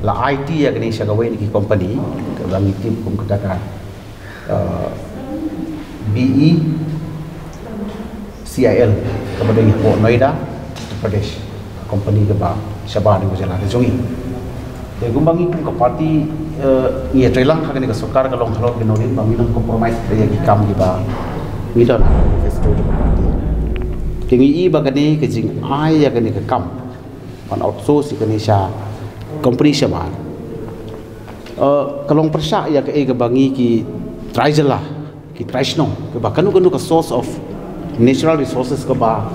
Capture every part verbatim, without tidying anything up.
La ai ti ïa kane sha kawei na ki company kaba ngi tip kum kata ka, uh, B E C I L, kaba dei hapoh Noida, Uttar Pradesh. Company kaba shabar na ka jylla ka jong ngi. Te kumba ngi kum ka party, uh, ngi ïatreilang ha kane ka sorkar ka long halor ki nongrim ba ngin ym compromise ïa ki kam kiba ngi don ha ka manifesto jong ka party. Te ngi i ba kane ka jingai ïa kane ka kam ban outsource ïa kane sha company shabar, uh, ka long pyrshah ïa kaei kaba ngi ki trai jylla, ki trai shnong, kaba kano kano ka source of natural resources kaba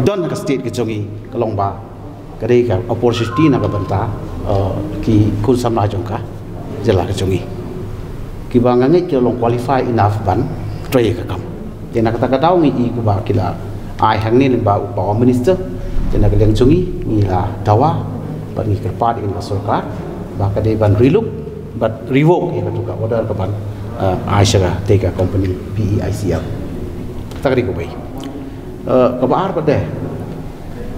don ha ka state ka jong ngi, ka long ba ka dei ka opportunity na ka bynta, uh, ki khun samla jong ka jylla ka jong ngi, kiba nga ngeit ki la long qualify enough ban trei ïa ka kam. Te na kata ka daw ngi i kumba ki la ai hangne lyngba u Power Minister. Te na ka liang jong ngi ngi la dawa bad ngi kyrpad ïa ka sorkar ba ka dei ban relook bad revoke ïa katu ka order ka ban, uh, ai sha katei ka company B E I C L. Kata ka dei kawei. Uh, kaba ar pat de,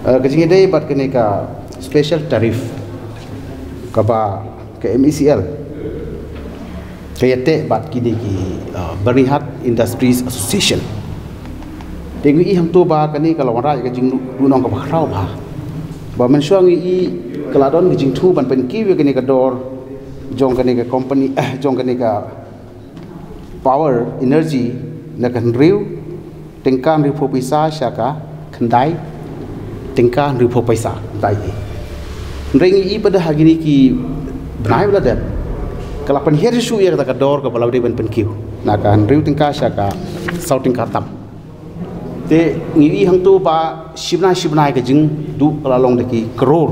uh, ka jingïadei bad kane ka special tariff kaba ka M E C L ka ïateh bad kine ki, uh, Byrnihat Industries Association. Te ngi i hangto ba kane ka la wanrah ïa ka jingduhnong kaba khraw bha. Ba mynshuwa ngi i ka la don ka jingthmu ban pynkiew ïa kane ka dor jong kane ka company, eh, jong kane ka power energy na ka hynriew tyngka hynriewphew pisa sha ka khyndai tyngka hynriewphew pisa. Hynrei ngi i pat ha kine ki bnai ba la dep ka la pynhiar shuh ïa kata ka dor kaba la dei ban pynkiew na ka hynriew tyngka sha ka saw tyngka tam. Te ngi i hangto ba shibnai shibnai ka jingduh ka la long da ki klur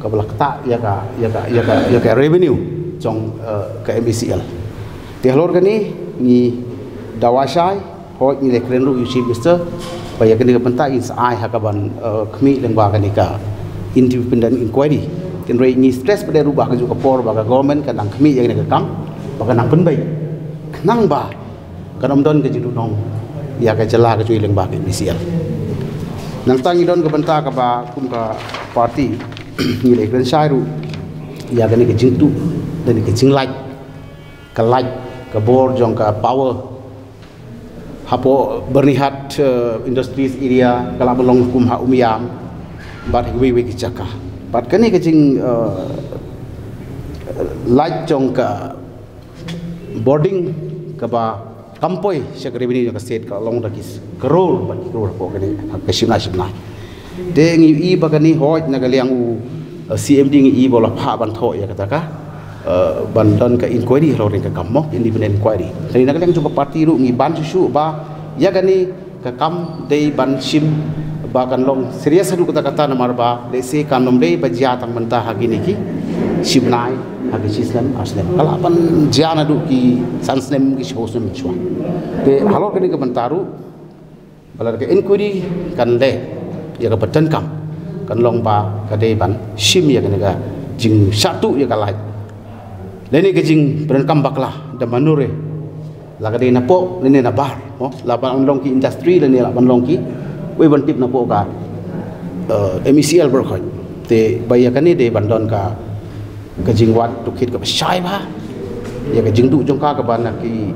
kaba la ktah ïa ka, ïa ka, ïa ka, ïa ka revenue jong, eh, ka M E C L. Te halor kane ngi dawa shai, hooid ngi la kren ruh ïa u Chief Minister ba ïa kane ka bynta ngin sa ai ha ka ban, eh, khmih lyngba kane ka independent inquiry. Hynrei ngi stress pat ruh ba ha kajuh ka por ba ka government ka nang khmih ïa kane ka kam ba ka nang pynbeit khnang ba kan ym don ka jingduhnong ïa ka jylla ka jong ngi lyngba ka M E C L. Nangta ngi don ka bynta kaba kum ka party ngi la kren shai ruh ïa kane ka jingtuh, kane ka jinglait, ka lait, ka bor jong ka power hapoh Byrnihat, eh, Industries Area, ka la ba long kum ha Umiam bad ha kiwei kiwei ki jaka. Bad kane ka jing, eh, lait jong ka bording kaba kam poi sha ka revenue jong ka state ka long da ki klur bad ki klur hapoh kane ha ka shibnai shibnai. Te ngi i ba kane hooid na ka liang u, eh, C M D ngi i ba la phah ban thoh ïa kata ka, eh, ban don ka inquiry halor kane ka kam mo, independent inquiry. Te na ka liang jong ka party ruh ngi ban shuh shuh ba ïa kane ka kam dei ban shim ba kan long serious haduh katta katta namar ba lehse kan ym dei ba jia tang mynta ha kine ki shibnai, ha ki shisnem arsnem, ka lah ban jia naduh ki san snem ki shiphew snem shuwa. Te halor kane ka bynta ruh ba lada ka inquiry kan leh ïa kaba donkam kan long ba ka dei ban shim ïa kane ka jingshah tuh ïa ka lait lane ka jingpyndonkam bakla da mano re, la ka dei napoh lane nabar, mo, lah ban long ki industry lane lah ban long kiwei ban tip napoh ka, eh, M E C L baroh khoit. Te ba ïa kane dei ban don ka, ka jingwad tohkit kaba shai bha ïa ka jingduh jong ka kaba na ki,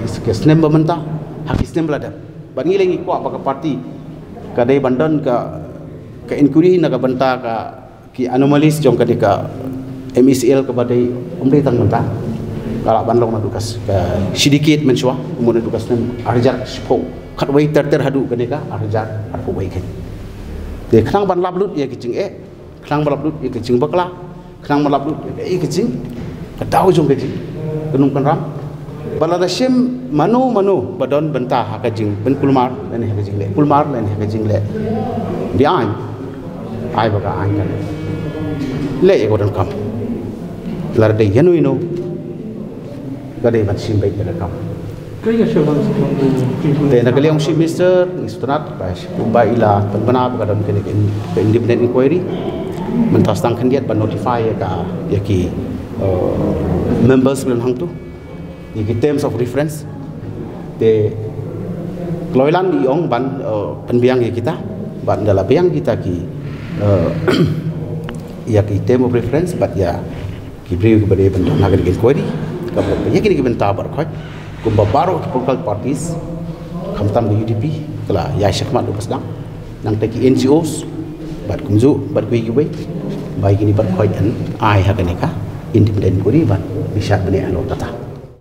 ki, ki snem ba mynta ha ki snem ba la dep. Bad ngi leh ngi kwah ba ka party ka dei ban don ka, ka inquiry na ka bynta ka ki anomalies jong kane ka M E C L kaba dei ym dei tang mynta, ka lah ban long naduh ka s-, ka shi decade mynshuwa, kumno naduh ka snem ar hajar shiphew khatwei ter ter haduh kane ka ar hajar arphew wei kane. Te khnang ban lap lut ïa ki jingeh, khnang ban lap lut ïa ki jingbakla, khnang ban lap lut ïa ki jing, ka daw jong ka jing, ka num kan ram. Ba lada shim mano mano ba don bynta ha ka jingpynkulmar lane ha ka jingleh kulmar lane ha ka jingleh beaiñ, ai ba ka aiñ kan leh ïa ka donkam. Lada dei ïano ïano ka dei ban shim beit ïa ka kam. Te na ka liang Chief Minister ngi sngewtynnat ba kumba i la pynbna ba ka don kane ka in-, ka independent inquiry. Mynta sdang khyndiat ban notify ïa ka, ïa ki, uh, members ba don hangto ïa ki terms of reference. Te kloi lang i ong ban, uh, pynbiang ïa kita, ban da la biang kita ki, uh, ïa ki term of reference bad ïa ki briew kiba dei ban don ha kane ka inquiry. Ka bynta ïa kine ki bynta baroh khoit kumba baroh ki political parties, khamtam ka U D P ka la ïa shakmat u ba sdang, nangta ki N G Os bad kumjuh bad kiwei kiwei, ba ïa kine baroh khoit yn ai ha kane ka independent inquiry bad bishar bniah halor kata.